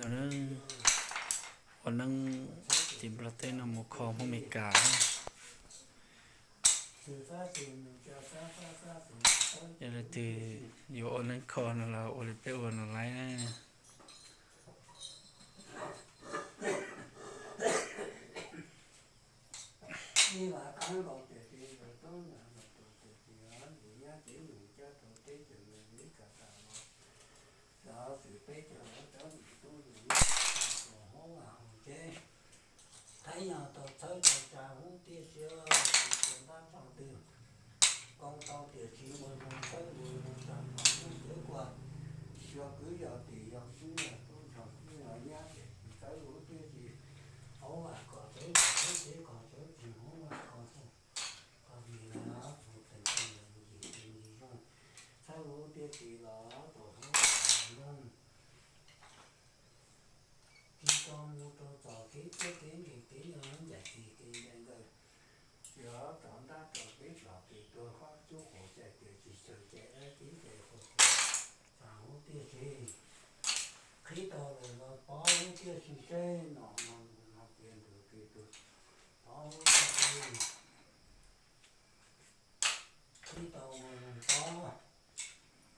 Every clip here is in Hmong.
Ua neeb tim Nplog teb no mus kho Hmoob Mes Kas. Yog leej twg yuav ua neeb kho no los ua li peb ua no laiv na. Ib vam qeeb nkaus tias tsis yog tub nrog tus tias tsis yog yus nyab tsev nus cab rau teb chaws Amelikas tas los xyov xwm peb cov lawv cov niam tub tus hauv vaj hauv tsev, thaib yog tau txhawb tau tsa huv tiaj siab, tsis tau ntab tsoog twg, koo tau tiam sis mus mus txhawb mus mus tsa kom tub cawv kuag, xyov kwv yog tim yog kwv yog tub nrog kwv yog nyab tias tsis txawb huv tiaj sis hauv vaj kom txawv tsis txawv tsev kom txawv tsis hauv vaj kom txawv, kom vim lawv tus teem tau yog ncim tus ncim zoo, txhawb huv tiaj sis los tus hauv vaj zoo. Tsis tau mus rau txog kev txawb kev ntse kev nyob ncaim txij kev ncaim nkawm, tsis tau ntab rau kev txom kev tuag, qab cub qaum cai tias tsis xyaw cai dab tsi cai qhua qhua, txog huv tiaj sis qhib tau lawm los pov huv tiaj sis seb nom no mus no tias nrug kev tuag, pov huv tiaj sis qhib tau mus pov,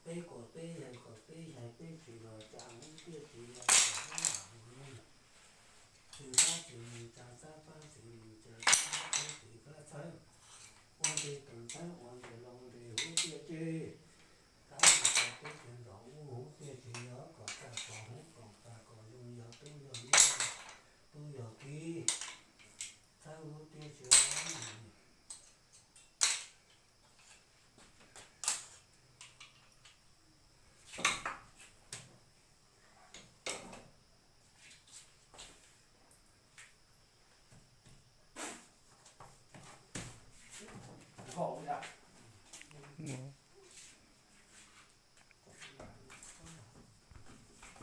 peb kuas peb yawg kom peb yawg peb tsis los tsa huv tiaj sis los tsa huv lam huv no, tsis pab tsis mus tsa xab pab tsis mus tsa xab pab tsis pab txhawb, ua ntes tus ntxhab ua ntes loo ntes huv tiaj sis, tab sis tsa peb tsis ntaus ub huv tiaj sis yog kom tag kom huv kom tag kom zoo yog tub yog nyab, tub yog kwv, txhawb huv tiaj sis